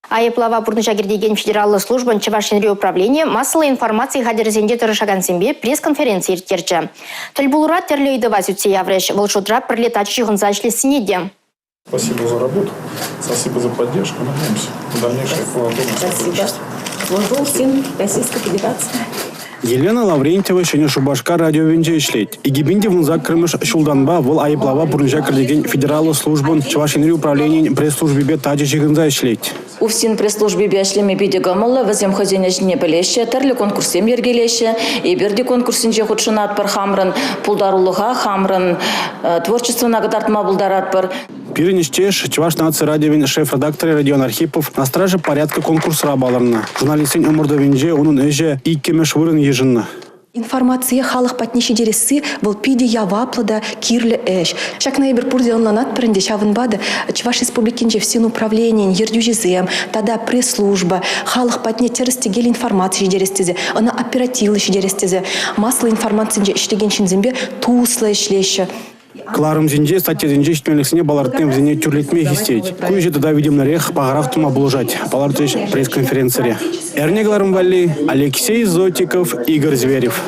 Айӑплава пурнӑҫа кӗртекен федераллӑ службӑн Чӑваш Енри управленийӗ массӑллӑ информаци хатӗрӗсенче тӑрӑшакансемпе пресс-конференци ирттерчӗ. Тӗлпулура тӗрлӗ ыйтӑва сӳтсе яврӗҫ, вӑл шутра пӗрле тачӑ ҫыхӑнса ӗҫлессине те. Спасибо за работу, спасибо за поддержку. Надеемся на дальнейшее плодотворное сотрудничество. Служу всем Российской Федерации. Елена Лаврентьева Ҫӗнӗ Шупашкар радиовӗнче ӗҫлет. 2018-мӗш ҫултанпа вӑл айӑплава пурнӑҫа кӗртекен федераллӑ службӑн Чӑваш Енри управленийӗн пресс-службипе тачӑ ҫыхӑнса ӗҫлет. УФСИН пресс-службипе ӗҫлеме питӗ кӑмӑллӑ. Вӗсем хӑйсен ӗҫне пӗлеҫҫӗ, тӗрлӗ конкурссем йӗркелеҫҫӗ. Эпир те конкурссенче хутшӑнатпӑр, хамӑрӑн пултарулӑха, хамӑрӑн творчествӑна кӑтартма пултаратпӑр. Пирӗн ӗҫтеш, Чӑваш наци радиовӗн шеф-редакторӗ Родион Архипов «На страже порядка» конкурсра палӑрнӑ. Журналистсен ӑмӑртӑвӗнче унӑн ӗҫӗ иккӗмӗш вырӑн йышӑннӑ. Информацие халӑх патне ҫитересси вӑл питӗ яваплӑ та кирлӗ ӗҫ. Ҫакна эпир пурте ӑнланатпӑр ӗнтӗ, ҫавӑнпа та Чӑваш Республикинче ФСИН управленийӗн ертӳҫисем тата пресс-служба халӑх патне тӗрӗс-тӗкел информаци ҫитерес тесе, ӑна оперативлӑ ҫитерес тесе массӑллӑ информацинче ӗҫлекен ҫынсемпе туслӑ ӗҫлеҫҫӗ. Кӑларӑмсенче, статьясенче ҫитменлӗхсене палӑртни вӗсене тӳрлетме хистет. Ку ӗҫе тата витӗмлӗрех, пахарах тума пулӑшать, палӑртрӗҫ пресс-конференцире. Эрне кӑларӑм валли Алексей Зотиков, Игорь Зверев.